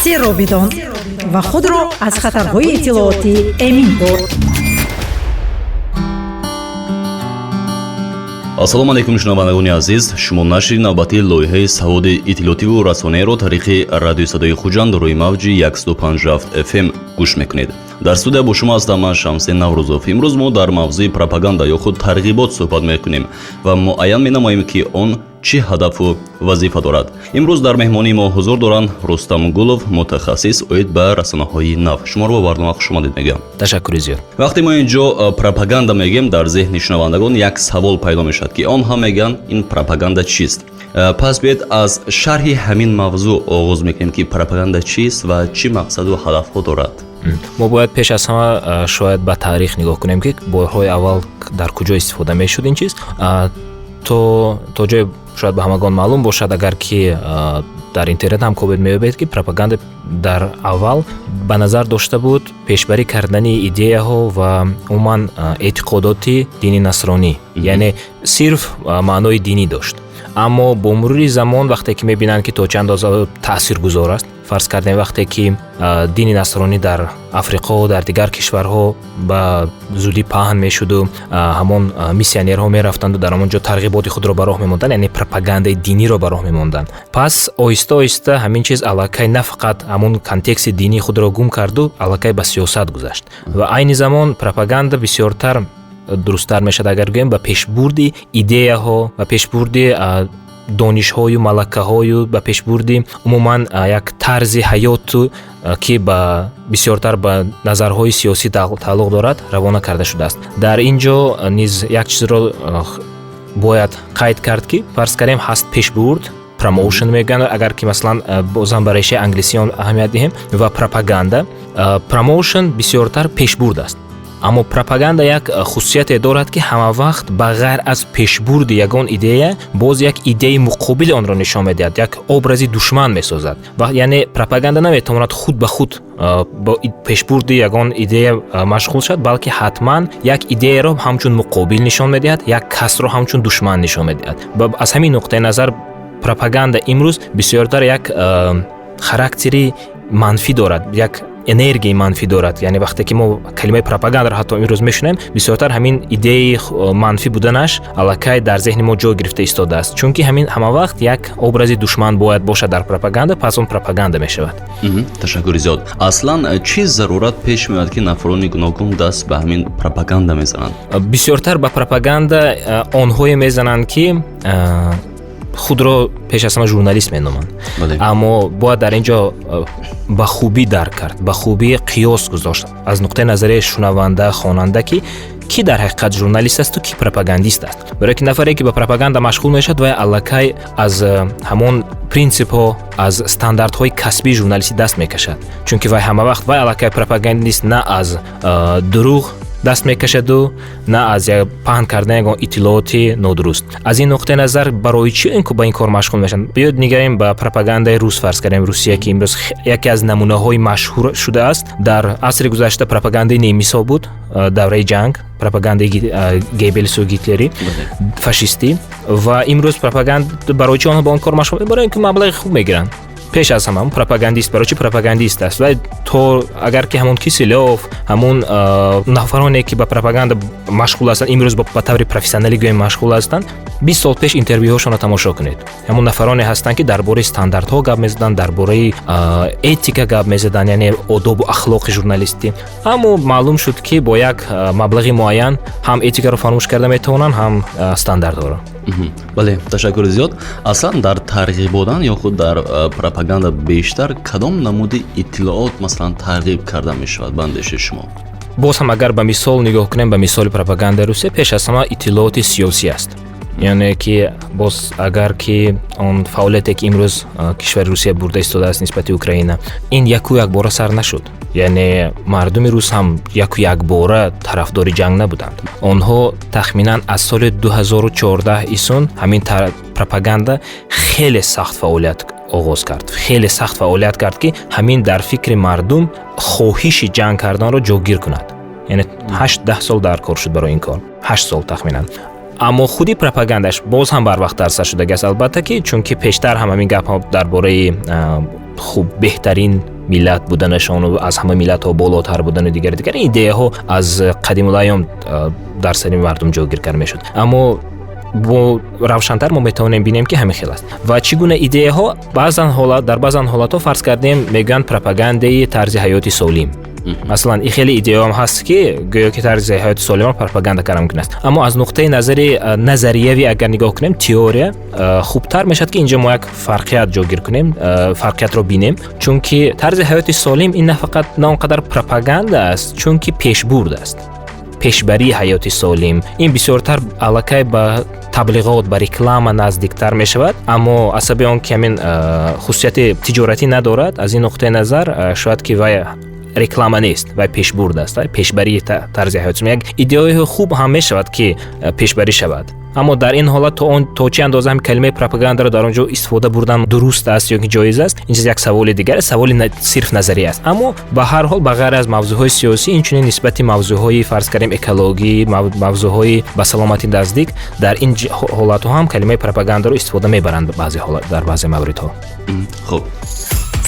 Серо бидон ва худро аз хатарҳои иттилоотӣ эмин дор. Ассалому алайкум, шунавандагони азиз. Шумо нашри навбатии лоиҳаи саводи иттилоотиву расонаиро тариқи радиои садои Хуҷанд рӯи мавҷи 105 фм гӯш мекунед. Дар студия бо шумо ҳастам ман, Шамсин Наврӯзов. Имрӯз мо дар мавзӯи пропаганда ё худ тарғибот суҳбат мекунем ва муайян менамоем, ки он чӣ ҳадафу вазифа дорад. Имрӯз дар меҳмонии мо ҳузур доранд Рустам Гулов, мутахассис оид ба расонаҳои нав. Шуморо ба барнома хушомадед мегӯям. Ташаккури зиёд. Вақте мо ин ҷо пропаганда мегӯем, дар зеҳни шунавандагон як савол пайдо мешавад, ки онҳо мегӯянд, ин пропаганда чист? Пас биёед, аз шарҳи ҳамин мавзӯъ оғоз мекунем, ки пропаганда чист ва чӣ мақсаду ҳадафҳо дорад. Мо бояд пеш аз ҳама шояд ба таърих нигоҳ кунем, ки борҳои аввал дар куҷо истифода мешуд ин чиз. То ҷое шояд ба ҳамагон маълум бошад, агар ки дар интернет ҳам кобед, меёбед, ки пропаганда дар аввал ба назар дошта буд пешбарӣ кардани идеяҳо ва умуман эътиқодоти дини насронӣ, яъне сирф маънои динӣ дошт. Аммо бо мурури замон, вақте ки мебинанд, ки то чӣ андоза таъсиргузор аст, фарз кардем, вақте ки дини насронӣ дар Африқо, дар дигар кишварҳо ба зудӣ паҳн мешуду ҳамон миссионерҳо мерафтанду дар ҳамон ҷо тарғиботи худро ба роҳ мемонданд, яъне пропагандаи диниро ба роҳ мемонданд, пас оҳиста оҳиста ҳамин чиз аллакай на фақат ҳамон контексти динии худро гум карду, аллакай ба сиёсат гузашт. Ва айни замон пропаганда бисёртар, дурусттар мешавад агар гӯем, ба пешбурди идеяҳо, ба пешбурди донишҳою малакаҳою, ба пешбурди умуман як тарзи ҳаёту, ки ба бисёртар ба назарҳои сиёсӣ тааллуқ дорад, равона карда шудааст. Дар ин ҷо низ як чизро бояд қайд кард, ки фарз кардем, ҳаст пешбурд, promotion мегӯянд, агар ки масалан бозам ба решаи англисии он аҳамият диҳем, ва пропаганда. Promotion бисёртар пешбурд аст, аммо пропаганда як хусусияте дорад, ки ҳама вақт ба ғайр аз пешбурди ягон идея боз як идеяи муқобили онро нишон медиҳад, як образи душман месозад. Яъне пропаганда наметавонад худ ба худ бо пешбурди ягон идея машғул шавад, балки ҳатман як идеяро ҳамчун муқобил нишон медиҳад, як касро ҳамчун душман нишон медиҳад. Аз ҳамин нуқтаи назар пропаганда имрӯз бисёртар як характери манфӣ дорад, як энергияи манфӣ дорад. Яъне вақте ки мо калимаи пропагандаро ҳатто имрӯз мешунавем, бисёртар ҳамин идеяи манфӣ буданаш аллакай дар зеҳни мо ҷой гирифта истодааст, чунки ҳамин ҳама вақт як образи душман бояд бошад дар пропаганда, пас он пропаганда мешавад. Ташаккури зиёд. Аслан чӣ зарурат пеш меояд, ки нафарони гуногун даст ба ҳамин пропаганда мезананд? Бисёртар ба пропаганда онҳое мезананд, ки худро пеш аз ҳама журналист меноманд. Аммо бояд дар ин ҷо ба хубӣ дарк кард, ба хубӣ қиёс гузошт аз нуқтаи назари шунаванда, хонанда, ки кӣ дар ҳақиқат журналист асту кӣ пропагандист аст. Барое ки нафаре, ки ба пропаганда машғул мешавад, вай аллакай аз ҳамон принсипҳо, аз стандартҳои касбии журналистӣ даст мекашад, чунки вай ҳама вақт, вай аллакай пропагандист на аз дурӯғ даст мекашаду, на аз паҳн кардани ягон иттилооти нодуруст. Аз ин нуқтаи назар, барои чӣ ба ин кор машғул мешаванд? Биёед, нигарем ба пропагандаи рус. Фарз кардем, Русия, ки имрӯз яке аз намунаҳои машҳур шудааст. Дар асри гузашта пропагандаи немисҳо буд, давраи ҷанг, пропагандаи Геббелсу Гитлери фашистӣ. Ва имрӯз пропаганда, барои чӣ онҳо ба он кор машғул? Барои ин ки маблағи хуб мегиранд. Пеш аз ҳама, пропагандист барои чӣ пропагандист аст? Вай то агар ки ҳамон Киселёв, ҳамон нафароне, ки ба пропаганда машғул ҳастанд имрӯз, ба таври профессионалӣ гӯем, машғул ҳастанд, 20 сол пеш интервюҳошонро тамошо кунед, ҳамон нафароне ҳастанд, ки дар бораи стандартҳо гап мезаданд, дар бораи этика гап мезаданд, яъне одобу ахлоқи журналистӣ. Аммо маълум шуд, ки бо як маблағи муайян ҳам этикаро фаромӯш карда метавонанд, ҳам стандартҳоро. Бале, ташаккури зиёд. Аслан дар тарғибодан ё худ дар пропаганда бештар кадом намуди иттилоот, масалан, тарғиб карда мешавад, ба андешаи шумо? Боз ҳам агар ба мисол нигоҳ кунем, ба мисоли пропагандаи Русия, пеш аз ҳама иттилооти сиёсӣ аст. Яъне ки боз агар ки он фаъолияте, ки имрӯз кишвари Русия бурда истодааст нисбати Украина, ин яку якбора сар нашуд. Яъне мардуми рус ҳам яку якбора тарафдори ҷанг набуданд. Онҳо тахминан аз соли 2014 исун ҳамин пропаганда хеле сахт фаъолият оғоз кард, хеле сахт фаъолият кард, ки ҳамин дар фикри мардум хоҳиши ҷанг карданро ҷойгир кунад. Яъне 8-10 сол дар кор шуд барои ин кор, 8 сол тахминан. Аммо худи пропагандаш боз ҳам барвақттар сар шудагиаст, албатта ки, чунки пештар ҳам ҳамин гапҳо дар бораи Хуб, беҳтарин миллат буданашон аз ҳама миллатҳо болотар будану дигар дигар идеяҳо аз қадимулайём дар сари мардум ҷойгир карда мешуд. Аммо бо равшантар мо метавонем бинем, ки ҳамин хел аст ва чӣ гуна идеяҳо баъзан ҳолат, дар баъзан ҳолатҳо, фарз кардем, мегӯянд пропагандаи тарзи ҳаёти солим. Масалан, ин хеле идеяам ҳаст, ки гӯё ки тарзи ҳаёти солимро пропаганда карда мумкин аст. Аммо аз нуқтаи назари назариявӣ агар нигоҳ кунем, теория, хубтар мешавад, ки инҷо мо як фарқият ҷойгир кунем, фарқиятро бинем, чунки тарзи ҳаёти солим ин на фақат на он қадар пропаганда аст, чунки пешбурд аст. Пешбарии ҳаёти солим ин бисёртар аллакай ба таблиғот, ба реклама наздиктар мешавад. Аммо аз сабаби он ки ҳамин хусусияти тиҷоратӣ надорад, аз ин нуқтаи назар шояд ки вай реклама нест, вай пешбурд аст, вай пешбарии тарзи ҳаёт. Як идеяи хуб ҳам мешавад, ки пешбарӣ шавад. Аммо дар ин ҳолат то он то чӣ андоза ҳам калимаи пропагандаро дар он ҷо истифода бурдан дуруст аст ё ки ҷоиз аст, ин чиз як саволи дигар, саволи сирф назарӣ аст. Аммо ба ҳар ҳол, ба ғайр аз мавзӯъҳои сиёсӣ, инчунин нисбати мавзӯъҳои, фарз кардем, экологӣ, мавзӯъҳои ба саломатӣ наздик, дар ин ҳолатҳо ҳам калимаи пропагандаро истифода мебаранд баъзе ҳолат, дар баъзе мавридҳо. Хуб.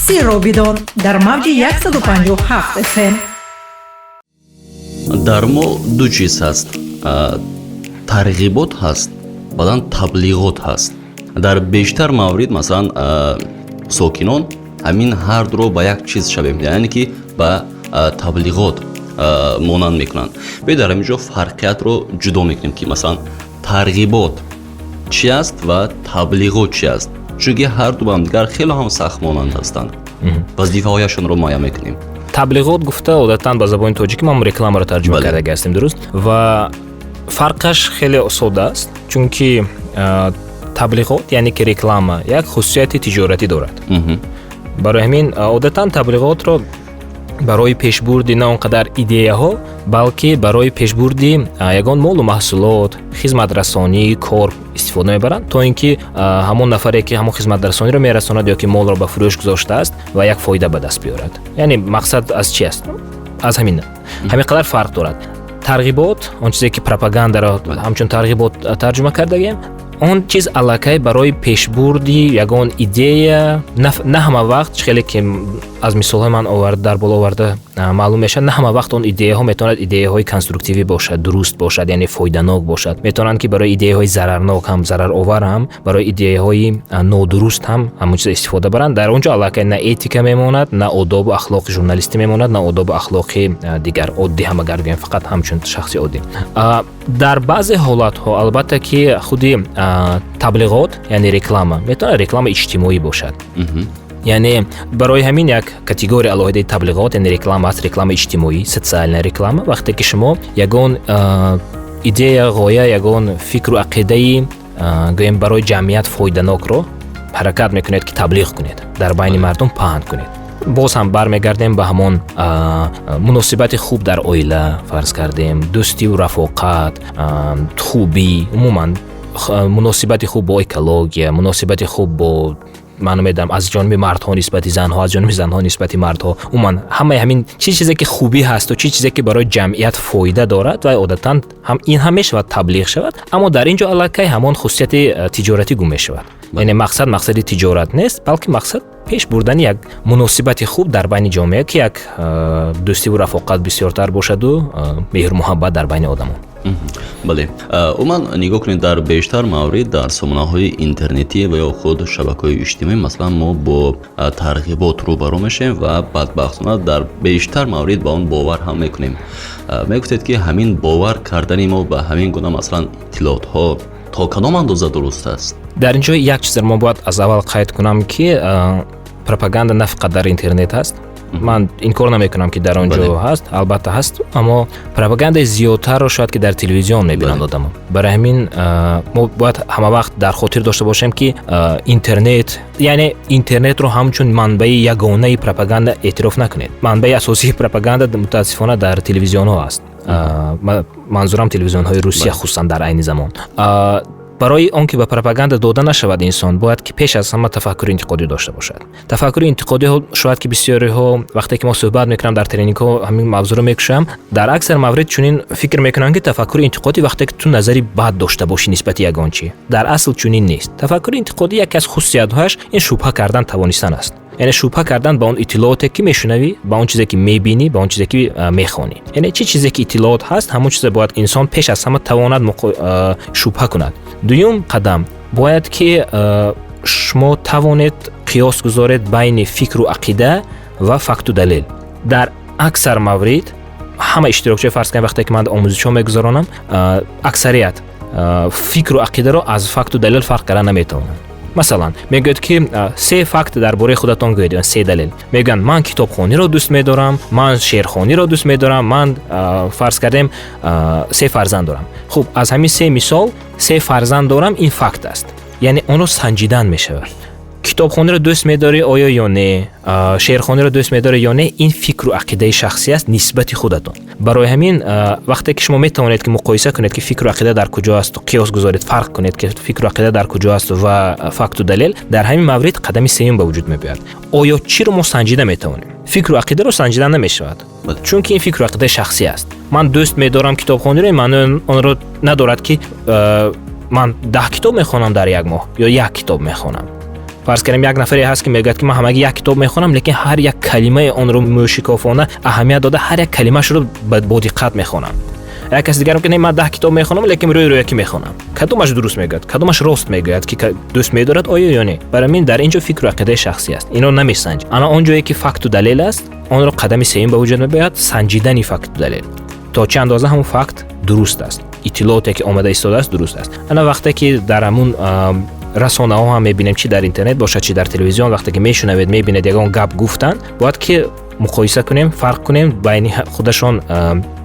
Сирро бидон дар мавҷи 157 FM. Дар мо ду чиз ҳаст: тарғибот ҳаст, баъдан таблиғот ҳаст. Дар бештар маврид, масалан, сокинон ҳамин ҳардуро ба як чиз шабеҳ мекунанд, яъне ки ба таблиғот монанд мекунанд. Биёед, дар ҳамин ҷо фарқиятро ҷудо мекунем, ки масалан тарғибот чи аст ва таблиғот чи аст, чунки ҳарду ба ҳамдигар хеле ҳам сахт монанд ҳастанд. Вазифаҳояшонро муайян мекунем. Таблиғот гуфта одатан ба забони тоҷикӣ мо рекламаро тарҷума кардаги ҳастем, дуруст? Ва фарқаш хеле сода аст, чунки таблиғот, яъне ки реклама, як хусусияти тиҷоратӣ дорад. Барои ҳамин одатан таблиғотро барои пешбурди на он қадар идеяҳо, балки барои пешбурди ягон молу маҳсулот, хизматрасонӣ, кор истифода мебаранд, то ин ки ҳамон нафаре, ки ҳамон хизматрасониро мерасонад ё ки молро ба фурӯш гузоштааст, ва як фоида ба даст биёрад. Яъне мақсад аз чи аст? Аз ҳамин қадар фарқ дорад. Тарғибот, он чизе ки пропагандаро ҳамчун тарғибот тарҷума кардагем, он чиз аллакай барои пешбурди ягон идея, на ҳама вақт, хеле ки аз мисолҳои ман дар боло оварда маълум мешавад, на ҳама вақт он идеяҳо метавонад идеяҳои конструктивӣ бошад, дуруст бошад, яъне фоиданок бошад. Метавонанд, ки барои идеяҳои зарарнок ҳам, зараровар ҳам, барои идеяҳои нодуруст ҳам ҳамон чиза истифода баранд. Дар он ҷо аллакай на этика мемонад, на одобу ахлоқи журналистӣ мемонад, на одобу ахлоқи дигар оддӣ ҳам, агар гӯем, фақат ҳамчун шахси оддӣ. Дар баъзе ҳолатҳо, албатта, ки худи таблиғот, яъне реклама, метавонад реклама иҷтимоӣ бошад. Яъне барои ҳамин як категория алоҳидаи таблиғот, яъне реклама аст, реклама иҷтимоӣ, социальная реклама. Вақте ки шумо ягон идея, ғоя, ягон фикру ақидаи, гӯем, барои ҷамъият фоиданокро ҳаракат мекунед, ки таблиғ кунед, дар байни мардум паҳн кунед. Боз ҳам бармегардем ба ҳамон муносибати хуб дар оила, фарз кардем, дӯстиву рафоқат, хубӣ, умуман муносибати хуб бо экология, муносибати хуб бо, ман намедонам, аз ҷониби мардҳо нисбати занҳо, аз ҷониби занҳо нисбати мардҳо, умуман ҳамаи ҳамин чӣ чизе ки хубӣ ҳасту чӣ чизе ки барои ҷамъият фоида дорад, ва одатан ҳам ин ҳам мешавад таблиғ шавад. Аммо дар ин ҷо аллакай ҳамон хусусияти тиҷоратӣ гум мешавад. Яъне мақсад мақсади тиҷорат нест, балки мақсад пеш бурдани як муносибати хуб дар байни ҷомеа, ки як дӯстиву рафоқат бисёртар бошаду меҳру муҳаббат дар байни одамон. Бале, умуман нигоҳ кунед, дар бештар маврид дар сомонаҳои интернетӣ ва ё худ шабакаҳои иҷтимоӣ, масалан, мо бо тарғибот рӯбарӯ мешавем ва бадбахтона дар бештар маврид ба он бовар ҳам мекунем. Мегуфтед, ки ҳамин бовар кардани мо ба ҳамин гуна, масалан, иттилоотҳо то кадом андоза дуруст аст? Дар ин ҷо як чизро мо бояд аз аввал қайд кунам, ки пропаганда на фақат дар интернет ҳаст. Ман инкор намекунам, ки дар он ҷо ҳаст, албатта ҳаст, аммо пропагандаи зиёдтарро шояд ки дар телевизион мебинанд одамо. Барои ҳамин мо бояд ҳама вақт дар хотир дошта бошем, ки интернет, яъне интернетро ҳамчун манбаи ягонаи пропаганда эътироф накунед. Манбаи асосии пропаганда, мутаассифона, дар телевизионҳо аст. Манзурам телевизионҳои Русия, хусусан дар айни замон. Барои он ки ба пропаганда дода нашавад, инсон бояд ки пеш аз ҳама тафаккури интиқодӣ дошта бошад. Тафаккури интиқодӣ, шояд ки бисёриҳо, вақте ки мо суҳбат мекунам, дар тренингҳо ҳамин мавзӯъро мекушам, дар аксар маврид чунин фикр мекунанд, ки тафаккури интиқодӣ вақте ки ту назари бад дошта бошӣ нисбати ягон чи. Дар асл чунин нест. Тафаккури интиқодӣ яке аз хусусиятҳояш ин шубҳа кардан тавонистан аст. Яъне шубҳа кардан ба он иттилооте, ки мешунавӣ, ба он чизе, ки мебинӣ, ба он чизе, ки мехонӣ. Яъне чӣ чизе ки иттилоот ҳаст, ҳамон чизе бояд инсон пеш аз ҳама тавонад шубҳа кунад. Дуюм қадам, бояд ки шумо тавонед қиёс гузоред байни фикру ақида ва факту далел. Дар аксар маврид ҳама иштирокчиҳо, фарз кунем, вақте ки ман омӯзишҳо мегузаронам, аксарият фикру ақидаро аз факту далел фарқ карда наметавонанд. Масалан, мегӯяд, ки се факт дар бораи худатон гӯед, се далел. Мегӯянд: ман китобхониро дӯст медорам, ман шеърхониро дӯст медорам, ман, фарз кардем, се фарзанд дорам. Хуб, аз ҳамин се мисол се фарзанд дорам, ин факт аст, яъне онро санҷидан мешавад. Китобхониро дӯст медорӣ оё ё не, шеърхониро дӯст медорӣ ё не, ин фикру ақидаи шахсӣ аст нисбати худатон. Барои ҳамин, вақте ки шумо метавонед, ки муқоиса кунед, ки фикру ақида дар куҷо аст, қиёс гузоред, фарқ кунед, ки фикру ақида дар куҷо аст ва факту далел, дар ҳамин маврид қадами сеюм ба вуҷуд мебиёяд. Оё чиро мо санҷида метавонем? Фикру ақидаро санҷида намешавад, чунки ин фикру ақидаи шахсӣ аст. Ман дӯст медорам китобхониро, ин маънои онро надорад, ки ман 10 китоб мехонам дар як моҳ ё як китоб мехонам. Фарз кардем, як нафаре ҳаст, ки мегӯяд, ки ман ҳамагӣ як китоб мехонам, лекин ҳар як калимаи онро мӯшикофона аҳамият дода, ҳар як калимаашро бо диққат мехонам. Як каси дигар мегӯяд: ман 10 китоб мехонам, лекин рӯи рӯякӣ мехонам. Кадомаш дуруст мегӯяд, кадомаш рост мегӯяд, ки дӯст медорад оё ё не? Барои ҳамин дар ин ҷо фикру ақидаи шахсӣ аст, инро намесанҷ. Ана он ҷое, ки факту далел аст, онро қадами сеюм ба вуҷуд мебиёяд: санҷидани факту далел, то чӣ андоза ҳамон факт дуруст аст, иттилооте, ки омада истодааст, дуруст аст. Ана вақте ки дар ҳамун расонаҳо ҳам мебинем, чӣ дар интернет бошад, чӣ дар телевизион, вақте ки мешунавед, мебинед, ягон гап гуфтанд, бояд ки муқоиса кунем, фарқ кунем байни худашон,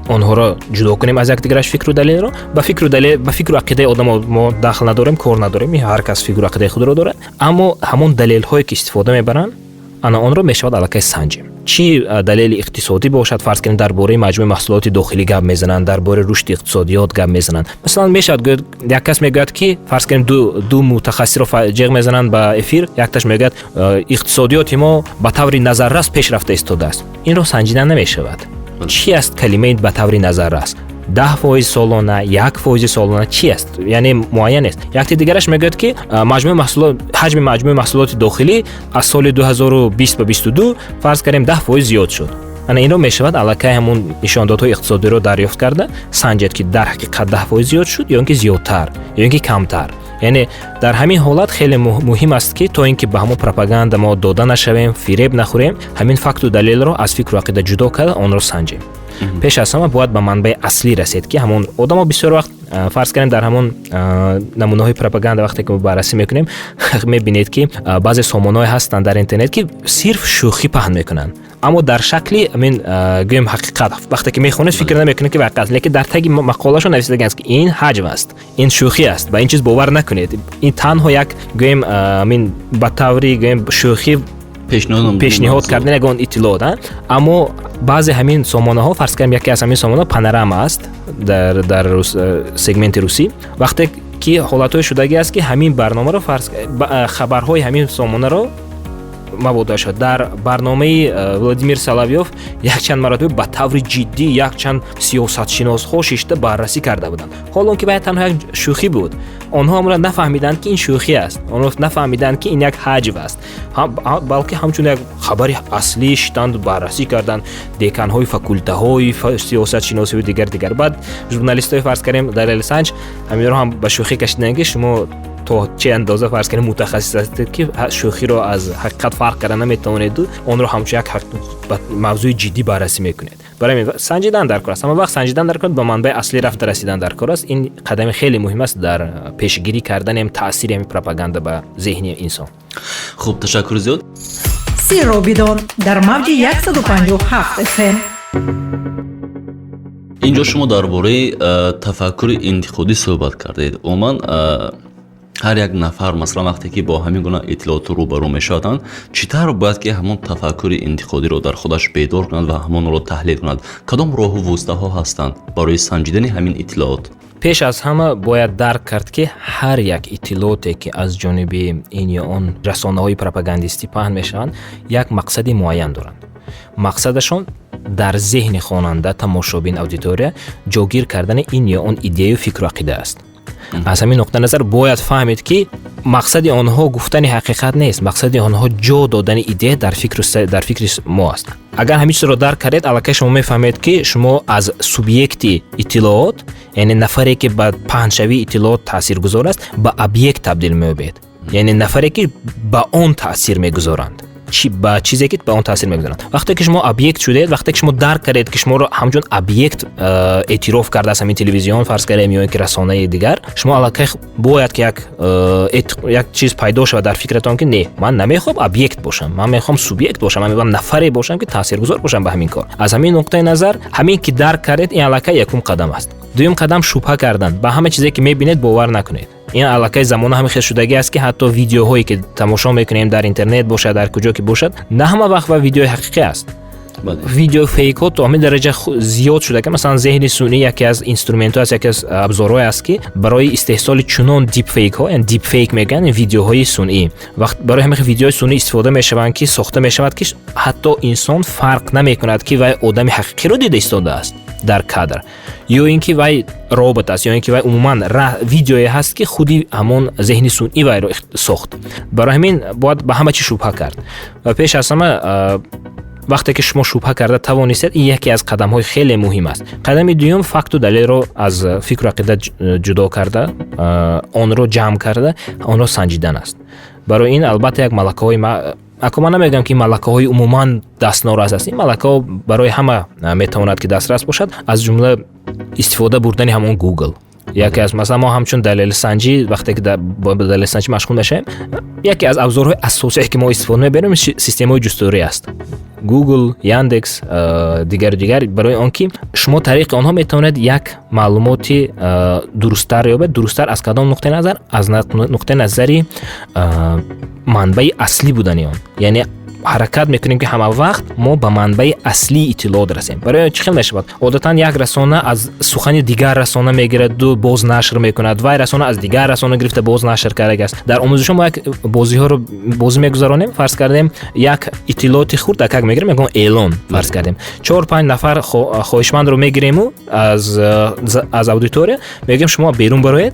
онҳоро ҷудо кунем аз якдигараш, фикру далелро. Ба фикру далел, ба фикру ақидаи одамо мо дахл надорем, кор надорем, ҳар кас фикру ақидаи худро дорад, аммо ҳамон далелҳое, ки истифода мебаранд, ана онро мешавад аллакай санҷем. Чӣ далели иқтисодӣ бошад, фарз кунем, дар бораи маҷмӯи маҳсулоти дохилӣ гап мезананд, дар бораи рушди иқтисодиёт гап мезананд. Масалан, мешавад гӯяд, як кас мегӯяд, ки, фарз кунем, ду мутахассисро ҷеғ мезананд ба эфир, якташ мегӯяд: иқтисодиёти мо ба таври назаррас пеш рафта истодааст. Инро санҷидан намешавад. Чӣ аст калимаи ба таври назаррас? 10% солона, 1% солона, чӣ аст? Яъне муайян нест. Якти дигараш мегӯяд, ки маҷмӯи маҳсулот, ҳаҷми маҷмӯи маҳсулоти дохилӣ аз соли 2020 ба 22, фарз кардем, 10% зиёд шуд. Ана инро мешавад аллакай ҳамун нишондодҳои иқтисодиро дарёфт карда санҷед, ки дар ҳақиқат 10% зиёд шуд ё ин ки зиёдтар, ё ин ки камтар. Яъне дар ҳамин ҳолат хеле муҳим аст, ки то ин ки ба ҳамон пропаганда мо дода нашавем, фиреб нахӯрем, ҳамин факту далелро аз фикру ақида ҷудо карда, онро санҷем. Пеш аз ҳама бояд ба манбаи аслӣ расед, ки ҳамон одамо бисёр вақт, фарз кардем, дар ҳамон намунаҳои пропаганда вақте ки мо баррасӣ мекунем, мебинед, ки баъзе сомонаҳое ҳастанд дар интернет, ки сирф шӯхӣ паҳн мекунанд, аммо дар шакли амин, гӯем, ҳақиқат. Вақте ки мехонед, фикр намекунед, ки ҳақиқат аст, лекин дар таги мақолашон нависидагаст, ки ин ҳаҷв аст, ин шӯхӣ аст, ба ин чиз бовар накунед, ин танҳо як, гӯем, амин, ба таври, гӯем, шӯхӣ пешниҳод кардани ягон иттилоот. Аммо баъзе ҳамин сомонаҳо, фарз кардем, яке аз ҳамин сомонаҳо Панорама аст дар сегменти русӣ. Вақте ки ҳолатҳое шудагӣ аст, ки ҳамин барномаро, фарз, хабарҳои ҳамин сомонаро мабода шуд, дар барномаи Владимир Соловьёв якчанд маротиба ба таври ҷиддӣ якчанд сиёсатшиносҳо шишта баррасӣ карда буданд, ҳол он ки бояд танҳо як шӯхӣ буд. Онҳо амро нафаҳмиданд, ки ин шӯхӣ аст, онҳо нафаҳмиданд, ки ин як ҳаҷв аст, балки ҳамчун як хабари аслӣ шитанд, баррасӣ карданд деканҳои факултаҳои сиёсатшиносиву дигар дигар. Баъд журналистҳои, фарз кардем, далелсанҷ ҳаминро ҳам ба шӯхӣ кашиданд, ки шумо то чӣ андоза, фарз кардем, мутахассис ҳастед, ки шӯхиро аз ҳақиқат фарқ карда наметавонеду онро ҳамчун як мавзӯи ҷиддӣ баррасӣ мекунед. Барои ҳамин санҷидан дар кор аст, ҳама вақт санҷидан дар кор, ба манбаи аслӣ рафта расидан дар кор аст. Ин қадами хеле муҳим аст дар пешгирӣ кардани таъсири ҳамин пропаганда ба зеҳни инсон. Хуб, ташаккури зиёд. Сирро бидон дар мавҷи 157 FM. Инҷо шумо дар бораи тафаккури интиқодӣ суҳбат кардед. Умуман, ҳар як нафар, масалан, вақте ки бо ҳамин гуна иттилооту рӯбарӯ мешаванд, чӣ тавр бояд ки ҳамон тафаккури интиқодиро дар худаш бедор кунад ва ҳамонро таҳлил кунад? Кадом роҳу воситаҳо ҳастанд барои санҷидани ҳамин иттилоот? Пеш аз ҳама бояд дарк кард, ки ҳар як иттилооте, ки аз ҷониби ин ё он расонаҳои пропагандистӣ паҳн мешаванд, як мақсади муайян доранд. Мақсадашон дар зеҳни хонанда, тамошобин, аудитория ҷогир кардани ин ё он идеяю фикру ақида аст. Аз ҳамин нуқтаи назар бояд фаҳмид, ки Мақсади онҳо гуфтани ҳақиқат нест, мақсади онҳо ҷо додани идея дар фикри мо аст. Агар ҳамин чизро дарк кардед, аллакай шумо мефаҳмед, ки шумо аз субъекти иттилоот, яъне нафаре, ки ба паҳншавии иттилоот таъсиргузор аст, ба объект табдил меёбед, яъне нафаре, ки ба он таъсир мегузоранд, ба чизе, ки ба он таъсир мегузоранд. Вақте ки шумо объект шудед, вақте ки шумо дарк кардед, ки шуморо ҳамчун объект эътироф кардааст ҳамин телевизион, фарз кардем, ё ин ки расонаи дигар, шумо аллакай бояд ки як чиз пайдо шавад дар фикратон, ки не, ман намехоҳам объект бошам, ман мехоҳам субъект бошам, ман мехоҳам нафаре бошам, ки таъсиргузор бошам ба ҳамин кор. Аз ҳамин нуқтаи назар, ҳамин ки дарк кардед, ин аллакай якум қадам аст. Дуюм қадам: шубҳа кардан. Ба ҳама чизе, ки мебинед, бовар накунед. Ин аллакай замона ҳамин хел шудагӣ аст, ки ҳатто видеоҳое, ки тамошо мекунем, дар интернет бошад, дар куҷо ки бошад, на ҳама вақт ва видеои ҳақиқӣ аст. Видео фейкҳо то ҳамин дараҷа зиёд шуда, ки масалан зеҳни сунъӣ яке аз инструментҳо аст, яке аз абзорҳое аст, ки барои истеҳсоли чунон дипфейкҳо, яъне дипфейк мегӯянд видеоҳои сунъӣ, вақт барои ҳамин видеои сунъӣ истифода мешаванд, ки сохта мешавад, ки ҳатто инсон фарқ намекунад, ки вай одами ҳақиқиро дида истодааст дар кадр ё ин ки вай робот аст, ё ин ки вай умуман видеое ҳаст, ки худи ҳамон зеҳни сунъӣ вайро сохт. Барои ҳамин бояд ба ҳама чиз шубҳа кард. Ва пеш аз ҳама, вақте ки шумо шубҳа карда тавонистед, ин яке аз қадамҳои хеле муҳим аст. Қадами дуюм: факту далелро аз фикру ақида ҷудо карда, онро ҷамъ карда, онро санҷидан аст. Барои ин албатта як малакаҳои, ако ман намегӯям, ки малакаҳои умуман дастнорас аст, ин малакаҳо барои ҳама метавонад, ки дастрас бошад, аз ҷумла истифода бурдани ҳамон Google. Яке аз, масалан, мо ҳамчун далелсанҷӣ, вақте ки бо далелсанҷӣ машғул мешавем, яке аз абзорҳои асосие, ки мо истифода мебарем, системаҳои ҷустуҷӯӣ аст: Google, Яндекс, дигару дигар. Барои он ки шумо тариқи онҳо метавонед як маълумоти дурусттар ёбед. Дурусттар аз кадом нуқтаи назар? Аз нуқтаи назари манбаи аслӣ будани он. Яъне ҳаракат мекунем, ки ҳама вақт мо ба манбаи аслии иттилоот расем. Барои чӣ хел мешавад? Одатан як расона аз сухани дигар расона мегираду боз нашр мекунад, вай расона аз дигар расона гирифта, боз нашр кардаг аст. Дар омӯзишҳо мо як бозиҳоро бозӣ мегузаронем. Фарз кардем, як иттилооти хурдакак мегирем, ягон эълон, фарз кардем, чор панҷ нафар хоҳишмандро мегирему аз аудитория мегӯем: шумо берун бароед.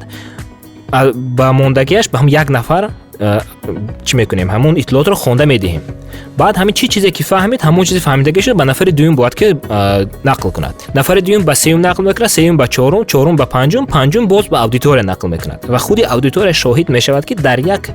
Ба мондагиаш ба ҳам як нафар чӣ мекунем? Ҳамон иттилоотро хонда медиҳем. Баъд ҳамин чӣ чизе ки фаҳмид, ҳамон чизе фаҳмидагӣ шуд, ба нафари дуюм бояд ки нақл кунад. Нафари дуюм ба сеюм нақл мекунад, сеюм ба чорум, чорум ба панҷум, панҷум боз ба аудитория нақл мекунад. Ва худи аудитория шоҳид мешавад, ки дар як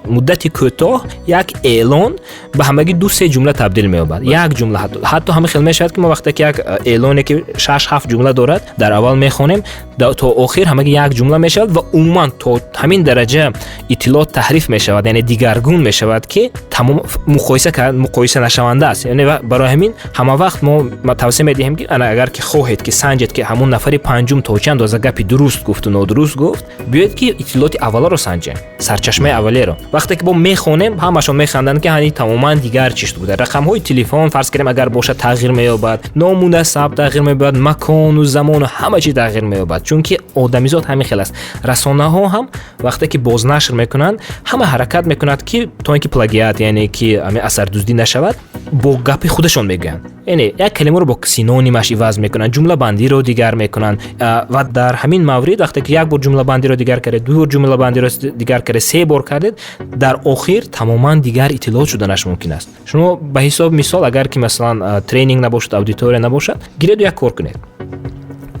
муддати кӯтоҳ як эълон ба ҳамагӣ ду се ҷумла табдил меёбад, як ҷумла. Ҳатто ҳамин хел мешавад, ки мо вақте ки як эълоне, ки шаш ҳафт ҷумла дорад, дар аввал мехонем, то охир ҳамагӣ як ҷумла мешавад. Ва умуман то ҳамин дараҷа иттилоот таҳриф мешавад, яъне дигаргун мешавад, ки тамом муқоиса нашаванда аст. Яъне барои ҳамин ҳама вақт мо тавсия медиҳем, ки ана агар ки хоҳед, ки санҷед, ки ҳамон нафари панҷум то чӣ андоза гапи дуруст гуфту нодуруст гуфт, биёед, ки иттилооти авваларо санҷем, сарчашмаи аввалеро. Вақте ки бо мехонем, ҳамашон механданд, ки ҳани тамоман дигар чиз буда. Рақамҳои телефон, фарз кардем, агар бошад, тағйир меёбад, ному насаб тағйир меёбад, макону замону ҳама чиз тағйир меёбад, чунки одамизод ҳамин хел аст. Расонаҳо ҳам вақте ки бознашр мекунанд, ҳама ҳаракат мекунад, ки то ин ки плагиат, яъне ки ҳамин асардуздӣ нашавад, бо гапи худашон мегӯянд, яъне як калимаро бо синонимаш иваз мекунанд, ҷумлабандиро дигар мекунанд. Ва дар ҳамин маврид, вақте ки як бор ҷумлабандиро дигар кардед, ду бор ҷумлабандиро дигар кардед, се бор кардед, дар охир тамоман дигар иттилоот шуданаш мумкин аст. Шумо ба ҳисоби мисол, агар ки масалан тренинг набошад, аудитория набошад, гиреду як кор кунед.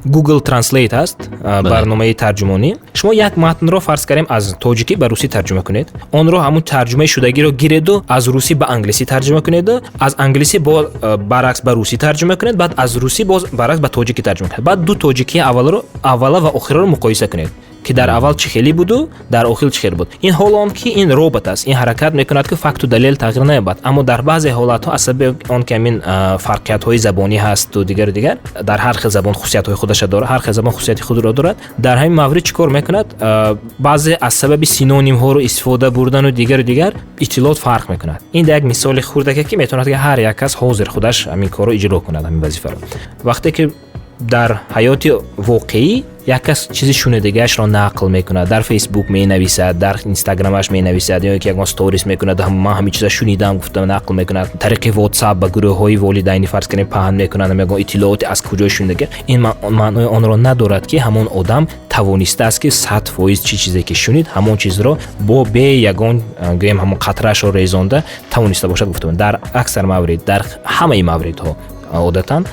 Google Translate ҳаст, барномаи тарҷумонӣ. Шумо як матнро, фарз кардем, аз тоҷикӣ ба русӣ тарҷума кунед, онро, ҳамун тарҷумаи шудагиро гиреду аз русӣ ба англисӣ тарҷума кунеду аз англисӣ бо баръакс ба русӣ тарҷума кунед, баъд аз русӣ боз баръакс ба тоҷикӣ тарҷума кунед. Баъд ду тоҷикии аввала ва охираро муқоиса кунед, ки дар аввал чӣ хеле буду дар охир чӣ хел буд. Ин ҳоло он ки ин робот аст, ин ҳаракат мекунад, ки факту далел тағйир наёбад, аммо дар баъзе ҳолатҳо аз сабаби он ки ҳамин фарқиятҳои забонӣ ҳасту дигару дигар, дар ҳар хел забон хусусиятҳои худаша дорад, ҳар хел забон хусусияти худро дорад, дар ҳамин маврид чӣ кор мекунад? Баъзе аз сабаби синонимҳоро истифода бурдану дигару дигар иттилоот фарқ мекунад. Ин як мисоли хурдаке, ки метавонад, ки ҳар як кас ҳозир худаш ҳамин корро иҷро кунад, ҳамин вазифаро. Вақте ки Дар ҳаёти воқеӣ як кас чизи шунидагиашро нақл мекунад, дар Фейсбук менависад, дар Инстаграмаш менависад ё ки ягон сторис мекунад, ман ҳамин чиза шунидам гуфта нақл мекунад, тариқи WhatsApp ба гурӯҳҳои волидайнӣ, фарз кунем, паҳн мекунад ягон иттилооте аз куҷо шунидаги. Ин маънои онро надорад, ки ҳамон одам тавонистааст, ки 100% чӣ чизе ки шунид, ҳамон чизро бо бе ягон, гӯем, ҳамон қатраашро резонда тавониста бошад гуфта. Дар аксар маврид, дар ҳамаи мавридҳо, одатан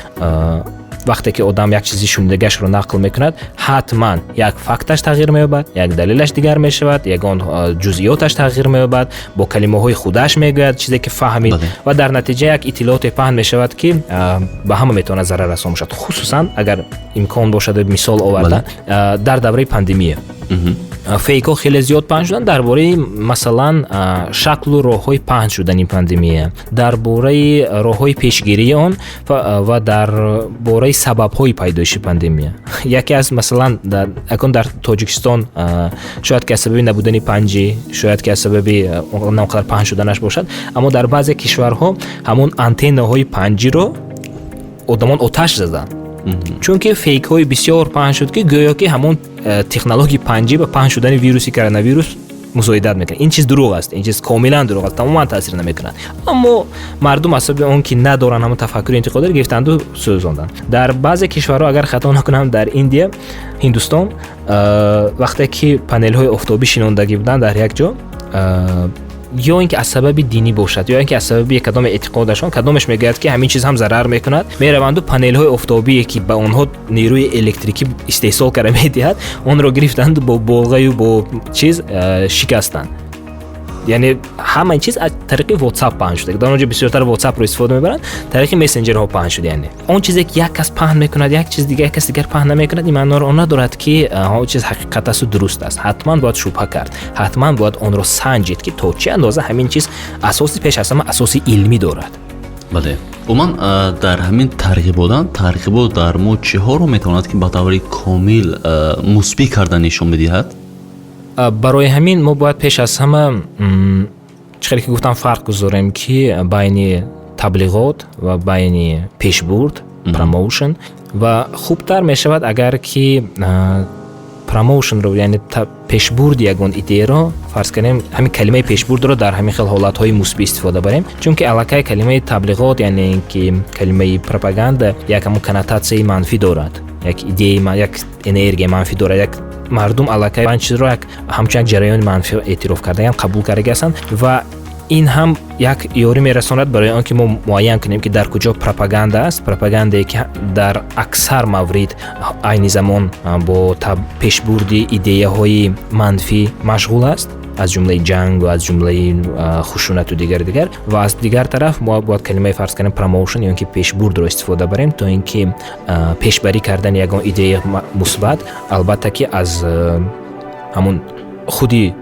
вақте ки одам як чизи шунидагиашро нақл мекунад, ҳатман як факташ тағйир меёбад, як далелаш дигар мешавад, ягон ҷузъиёташ тағйир меёбад, бо калимаҳои худаш мегӯяд чизе ки фаҳмид, ва дар натиҷа як иттилооте паҳн мешавад, ки ба ҳама метавонад зарар расон бошад. Хусусан агар имкон бошад мисол оварда, дар давраи пандемия фейкҳо хеле зиёд паҳн шуданд дар бораи, масалан, шаклу роҳҳои паҳн шудани пандемия, дар бораи роҳҳои пешгирии он ва дар бораи сабабҳои пайдоиши пандемия. Яке аз, масалан, акун дар Тоҷикистон, шояд ки аз сабаби набудани 5G, шояд ки аз сабаби на он қадар паҳн шуданаш бошад, аммо дар баъзе кишварҳо ҳамон антеннаҳои 5G-ро одамон оташ заданд, чунки фейкҳои бисёр паҳн шуд, ки гӯё ки ҳамон технологияи 5G ба паҳн шудани вируси коронавирус мусоидат мекунад. Ин чиз дурӯғ аст, ин чиз комилан дурӯғ аст, тамоман таъсир намекунад. Аммо мардум аз сабаби он ки надоранд ҳамон тафаккури интиқодиро, гирифтанду сӯзонданд. Дар баъзе кишварҳо, агар хато накунам, дар Индия, Ҳиндустон, вақте ки панелҳои офтобӣ шинондагӣ буданд дар як ҷо, ё ин ки аз сабаби динӣ бошад, ё ин ки аз сабаби кадоме эътиқодашон, кадомеш мегӯяд, ки ҳамин чиз ҳам зарар мекунад, мераванду панелҳои офтобие, ки ба онҳо нерӯи электрикӣ истеҳсол карда медиҳад, онро гирифтанду бо болғаю бо чиз шикастанд. Яъне ҳамаи чиз аз тариқи WhatsApp паҳн шуда. Дар он ҷо бисёртар WhatsAppро истифода мебаранд, тариқи мессенҷерҳо паҳн шуда. Яъне он чизе ки як кас паҳн мекунад, як чиз дигар, як кас дигар паҳн намекунад, ин маъноро он надорад, ки он чиз ҳақиқат асту дуруст аст. Ҳатман бояд шубҳа кард, ҳатман бояд онро санҷид, ки то чӣ андоза ҳамин чиз асоси, пеш аз ҳама асоси илмӣ дорад. Бале, умуман дар ҳамин тарғиботан, тарғибот дар мо чиҳоро метавонад, ки ба таври комил мусбӣ карда нишон медиҳад? Барои ҳамин мо бояд пеш аз ҳама, чӣ хеле ки гуфтам, фарқ гузорем, ки байни таблиғот ва байни пешбурд, промоушн. Ва хубтар мешавад, агар ки промоушнро, яъне пешбурди ягон идеяро, фарз кунем, ҳамин калимаи пешбурдро дар ҳамин хел ҳолатҳои мусбӣ истифода барем, чунки аллакай калимаи таблиғот, яъне ин ки калимаи пропаганда, як ҳамон коннотатсияи манфӣ дорад, як идеяи, як энергияи манфӣ дорад, як мардум аллакай он чизро як ҳамчун як ҷараёни манфӣ эътироф кардаям, қабул кардаги ҳастанд. Ва ин ҳам як ёрӣ мерасонад барои он ки мо муайян кунем, ки дар куҷо пропаганда аст, пропагандае ки дар аксар маврид айни замон бо пешбурди идеяҳои манфӣ машғул аст, аз ҷумлаи ҷангу аз ҷумлаи хушунату дигару дигар. Ва аз дигар тараф мо бояд калимаи, фарз кунем, промоушн ё ин ки пешбурдро истифода барем, то ин ки пешбарӣ кардани ягон идеяи мусбат, албатта, ки аз ҳамун худи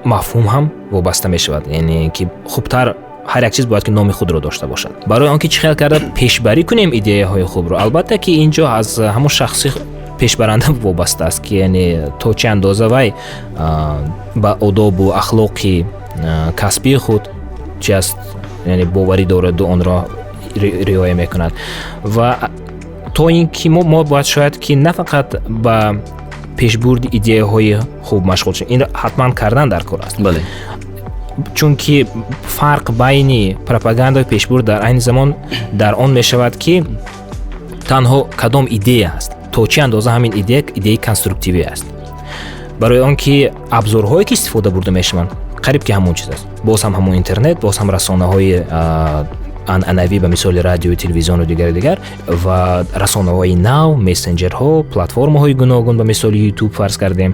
мафҳум ҳам вобаста мешавад. Яъне ки хубтар ҳар як чиз бояд ки номи худро дошта бошад. Барои он ки чӣ хел карда пешбарӣ кунем идеяҳои хубро, албатта, ки ин ҷо аз ҳамон шахси пешбаранда вобаста аст, ки яъне то чӣ андоза вай ба одобу ахлоқи касбии худ чи аст, яъне боварӣ дораду онро риоя мекунад. Ва то ин ки мо бояд шояд ки на фақат ба пешбурди идеяҳои хуб машғул шавем, инро ҳатман кардан дар кор аст, чунки фарқ байни пропагандаю пешбурд дар айни замон дар он мешавад, ки танҳо кадом идея аст, то чӣ андоза ҳамин идея идеяи конструктивӣ аст. Барои он ки абзорҳое ки истифода бурда мешаванд, қариб ки ҳамон чиз аст: боз ҳам ҳамон интернет, боз ҳам расонаҳои анъанавӣ, ба мисоли радиою телевизиону дигару дигар, ва расонаҳои нав, мессенҷерҳо, платформаҳои гуногун, ба мисоли Ютуб, фарз кардем,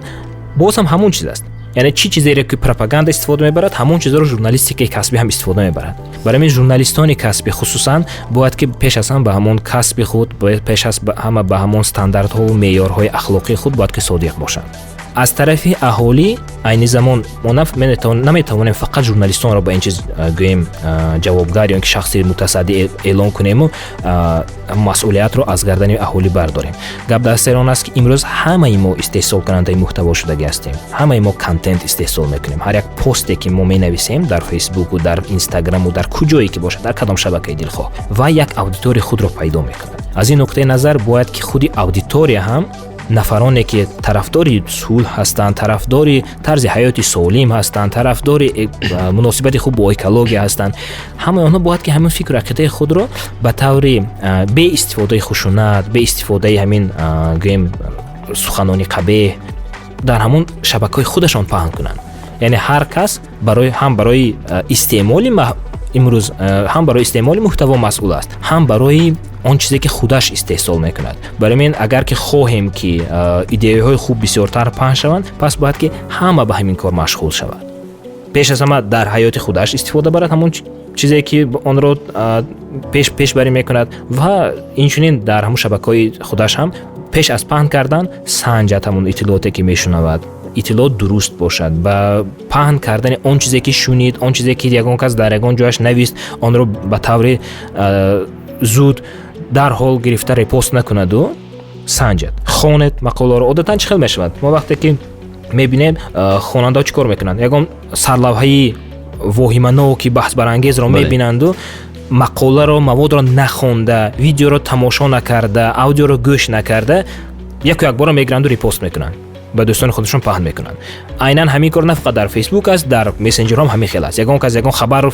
боз ҳам ҳамон чиз аст. Яъне чӣ чизере ки пропаганда истифода мебарад, ҳамон чизро журналистикаи касбӣ ҳам истифода мебарад. Барои ҳамин журналистони касбӣ хусусан бояд ки пеш аз ҳама ба ҳамон касби худ, пеш аз ҳама ба ҳамон стандартҳову меъёрҳои ахлоқии худ бояд ки содиқ бошанд. Аз тарафи аҳолӣ айни замон мо наметавонем фақат журналистонро ба ин чиз гӯем ҷавобгар ё ин ки шахси мутасаддӣ эълон кунему масъулиятро аз гардани аҳолӣ бардорем. Гап дар сари он аст, ки имрӯз ҳамаи мо истеҳсолкунандаи муҳтаво шудагӣ ҳастем, ҳамаи мо контент истеҳсол мекунем. Ҳар як посте, ки мо менависем дар Фейсбуку, дар Инстаграму, дар куҷое ки бошад, дар кадом шабакаи дилхоҳ, ва як аудитория худро пайдо мекунад. Аз ин нуқтаи назар бояд, ки худи аудитория ҳам, нафароне ки тарафдори сулҳ ҳастанд, тарафдори тарзи ҳаёти солим ҳастанд, тарафдори муносибати хуб бо экология ҳастанд, ҳамаи онҳо бояд ки ҳамин фикру ақидаи худро ба таври беистифодаи хушунат, беистифодаи ҳамин гӯем суханони қабеҳ дар ҳамон шабакаҳои худашон паҳн кунанд. Яъне ҳар кас барои ҳам барои истеъмоли имрӯз, ҳам барои истеъмоли муҳтаво масъул аст, ҳам барои он чизе, ки худаш истеҳсол мекунад. Барои ман, агар ки хоҳем, ки идеяҳои хуб бисёртар паҳн шаванд, пас бояд, ки ҳама ба ҳамин кор машғул шавад. Пеш аз ҳама дар ҳаёти худаш истифода барад ҳамон чизе, ки онро пешбарӣ мекунад, ва инчунин дар ҳамон шабакаҳои худаш ҳам пеш аз паҳн кардан санҷад ҳамон иттилооте, ки мешунавад, иттилоот дуруст бошад. Ба паҳн кардани он чизе, ки шунид, он чизе, ки ягон кас дар ягон ҷояш навист, онро ба таври зуд дарҳол гирифта репост накунаду санҷад, хонед мақоларо. Одатан чӣ хел мешавад? Мо вақте ки мебинем, хонандаҳо чӣ кор мекунанд? Ягон сарлавҳаи воҳиманоки баҳсбарангезро мебинанду мақоларо, маводро нахонда, видеоро тамошо накарда, аудиоро гӯш накарда, яку якбора мегиранду репост мекунанд, ба дӯстони худашон паҳн мекунанд. Айнан ҳамин кор на фақат дар Фейсбук аст, дар мессенҷерҳо ҳам ҳамин хел аст. Ягон кас ягон хабарро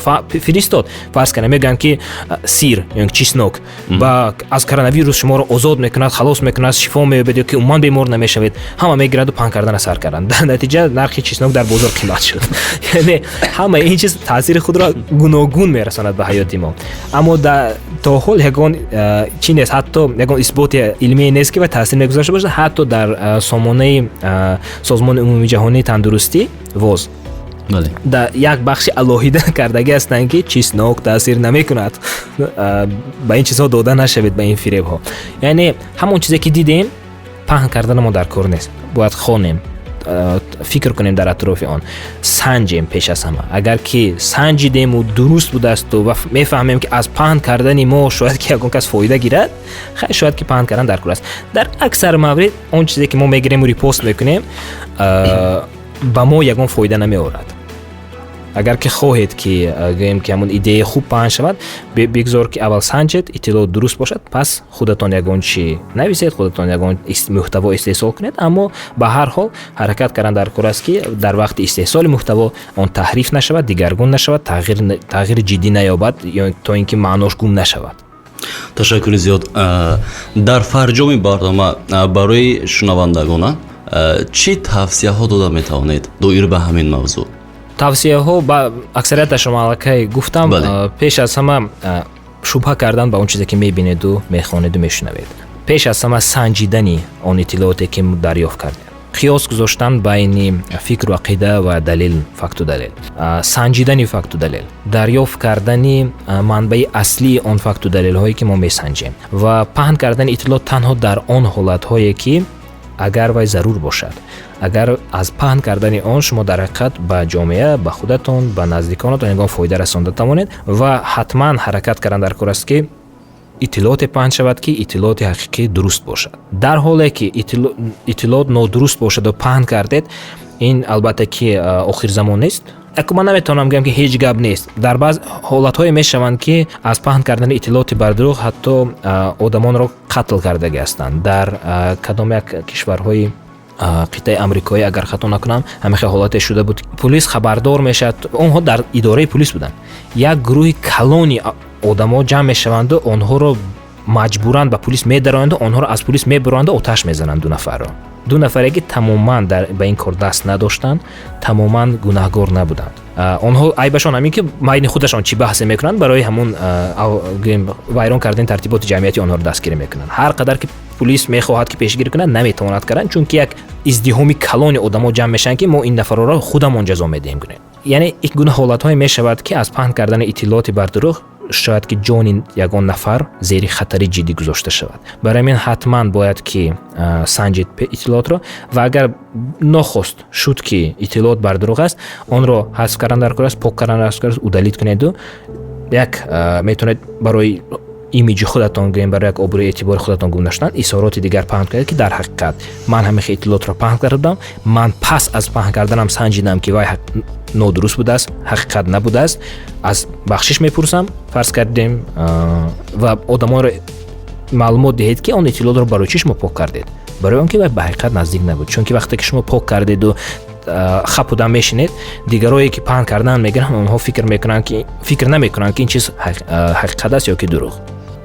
фиристод, фарз кунем, мегӯянд, ки сир ё чеснок ба аз коронавирус шуморо озод мекунад, халос мекунад, шифо меёбед ё ки умуман бемор намешавед. Ҳама мегираду паҳн кардана сар карданд. Дар натиҷа нархи чеснок дар бозор қимат шуд. Яъне ҳама ин чиз таъсири худро гуногун мерасонад ба ҳаёти мо, аммо то ҳол ягон чи нест, ҳатто ягон исботи илмие нест, ки ба таъсир мегузошта бошад. Ҳатто дар сомонаи Созмони Умумии Ҷаҳонии Тандурустӣ, ВОЗ, дар як бахши алоҳида кардагӣ ҳастанд, ки чеснок таъсир намекунад, ба ин чизҳо дода нашавед, ба ин фиребҳо. Яъне ҳамон чизе, ки дидем, паҳн кардана мо дар кор нест. Бояд хонем, фикр кунем дар атрофи он, санҷем. Пеш аз ҳама, агар ки санҷидему дуруст будаасту ва мефаҳмем, ки аз паҳн кардани мо шояд ки ягон кас фоида гирад, хай, шояд ки паҳн кардан дар кор аст. Дар аксар маврид он чизе, ки мо мегирему репост мекунем, ба мо ягон фоида намеорад. Агар ки хоҳед, ки гӯем, ки ҳамон идеяи хуб паҳн шавад, бигзор, ки аввал санҷед, иттилоот дуруст бошад, пас худатон ягон чи нависед, худатон ягон муҳтаво истеҳсол кунед. Аммо ба ҳар ҳол ҳаракат кардан дар кор аст, ки дар вақти истеҳсоли муҳтаво он таҳриф нашавад, дигаргун нашавад, тағйири ҷиддӣ наёбад ё то ин ки маънош гум нашавад. Ташаккури зиёд. Дар фарҷоми барнома барои шунавандагона чӣ тавсияҳо дода метавонед доир ба ҳамин мавзӯъ? Тавсияҳо ба аксарияташро аллакай гуфтам. Пеш аз ҳама, шубҳа кардан ба он чизе, ки мебинеду мехонеду мешунавед. Пеш аз ҳама, санҷидани он иттилооте, ки дарёфт кардем, қиёс гузоштан байни фикру ақида ва далел, факту далел, санҷидани факту далел, дарёфт кардани манбаи аслии он факту далелҳое, ки мо месанҷем, ва паҳн кардани иттилоот танҳо дар он ҳолатҳое, ки агар вай зарур бошад, агар аз паҳн кардани он шумо дар ҳақиқат ба ҷомеа, ба худатон, ба наздиконатон ягон фоида расонда тавонед. Ва ҳатман ҳаракат кардан дар кор аст, ки иттилооте паҳн шавад, ки иттилооти ҳақиқӣ, дуруст бошад. Дар ҳоле ки иттилоот нодуруст бошаду паҳн кардед, ин албатта ки охирзамон нест. Аку ман наметавонам гӯям, ки ҳеҷ гап нест. Дар баъз ҳолатҳое мешаванд, ки аз паҳн кардани иттилооти бардурӯғ ҳатто одамонро қатл кардагӣ ҳастанд. Дар кадом як кишварҳои қитъаи амрикоӣ, агар хато накунам, ҳамин хел ҳолате шуда буд. Пулис хабардор мешавад, онҳо дар идораи пулис буданд, як гурӯҳи калони одамо ҷамъ мешаванду онҳоро маҷбуран ба пулис медароянду онҳоро аз пулис мебароянду оташ мезананд ду нафарро, ду нафаре, ки тамоман ба ин кор даст надоштанд, тамоман гунаҳгор набуданд. Онҳо айбашон ҳамин, ки байни худашон чӣ баҳсе мекунанд, барои ҳамун вайрон кардани тартиботи ҷамъиятӣ онҳоро дастгирӣ мекунанд. Ҳар қадар ки пулис мехоҳад, ки пешгирӣ кунад, наметавонад кардан, чунки як издиҳоми калони одамо ҷамъ мешаванд, ки мо ин нафарҳоро худамон ҷазо медиҳем кунем. Яъне ин гуна ҳолатҳое мешавад, ки аз паҳн кардани иттилооти бардурӯғ Шояд ки ҷони ягон нафар зери хатари ҷиддӣ гузошта шавад. Барои ҳамин ҳатман бояд ки санҷид иттилоотро ва агар нохост шуд, ки иттилоот бардурӯғ аст, онро ҳазф кардан дар кор аст, пок кардан дар кор аст, удалить кунеду як метавонед барои имиҷи худатон, гӯем, барои як обрӯи эътибори худатон гум нашудан, изҳороти дигар паҳн кунед, ки дар ҳақиқат ман ҳамин иттилоотро паҳн карда будам, ман пас аз паҳн карданам санҷидам, ки вай нодуруст будааст, ҳақиқат набудааст, аз бахшиш мепурсам, фарз кардем, ва одамонро маълумот диҳед, ки он иттилоотро барои чӣ шумо пок кардед: барои он ки вай ба ҳақиқат наздик набуд. Чунки вақте ки шумо пок кардеду хапуда мешинед, дигарое ки паҳн кардан мегиранд, онҳо фикр мекунанд, ки фикр намекунанд, ки ин чиз ҳақиқат аст ё ки дурӯғ.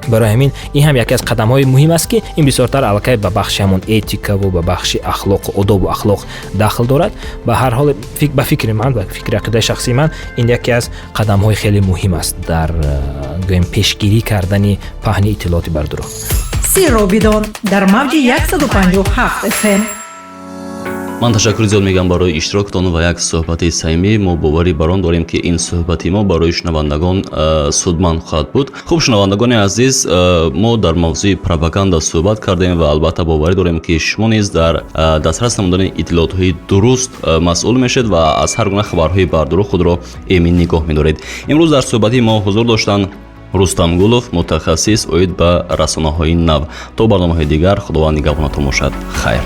Барои ҳамин ин ҳам яке аз қадамҳои муҳим аст, ки ин бисёртар аллакай ба бахши ҳамон этикаву ба бахши ахлоқу одобу ахлоқ дахл дорад. Ба ҳар ҳол, ба фикри ман, ба фикри ақидаи шахсии ман, ин яке аз қадамҳои хеле муҳим аст дар, гӯем, пешгирӣ кардани паҳни иттилооти бардурӯғ. Сирро бидон дар мавҷи 157 FM. Ман ташаккури зиёд мегӯям барои иштирокатон ва як суҳбати самимӣ. Мо боварӣ бар он дорем, ки ин суҳбати мо барои шунавандагон судманд хоҳад буд. Хуб, шунавандагони азиз, мо дар мавзӯи пропаганда суҳбат кардем ва албатта боварӣ дорем, ки шумо низ дар дастрас намудани иттилоотҳои дуруст масъул мешед ва аз ҳар гуна хабарҳои бардурӯғ худро эмин нигоҳ медоред. Имрӯз дар суҳбати мо ҳузур доштанд Рустам Гулов, мутахассис оид ба расонаҳои нав. То барномаҳои дигар, Худованд нигаҳбонатон бошад. Хайр.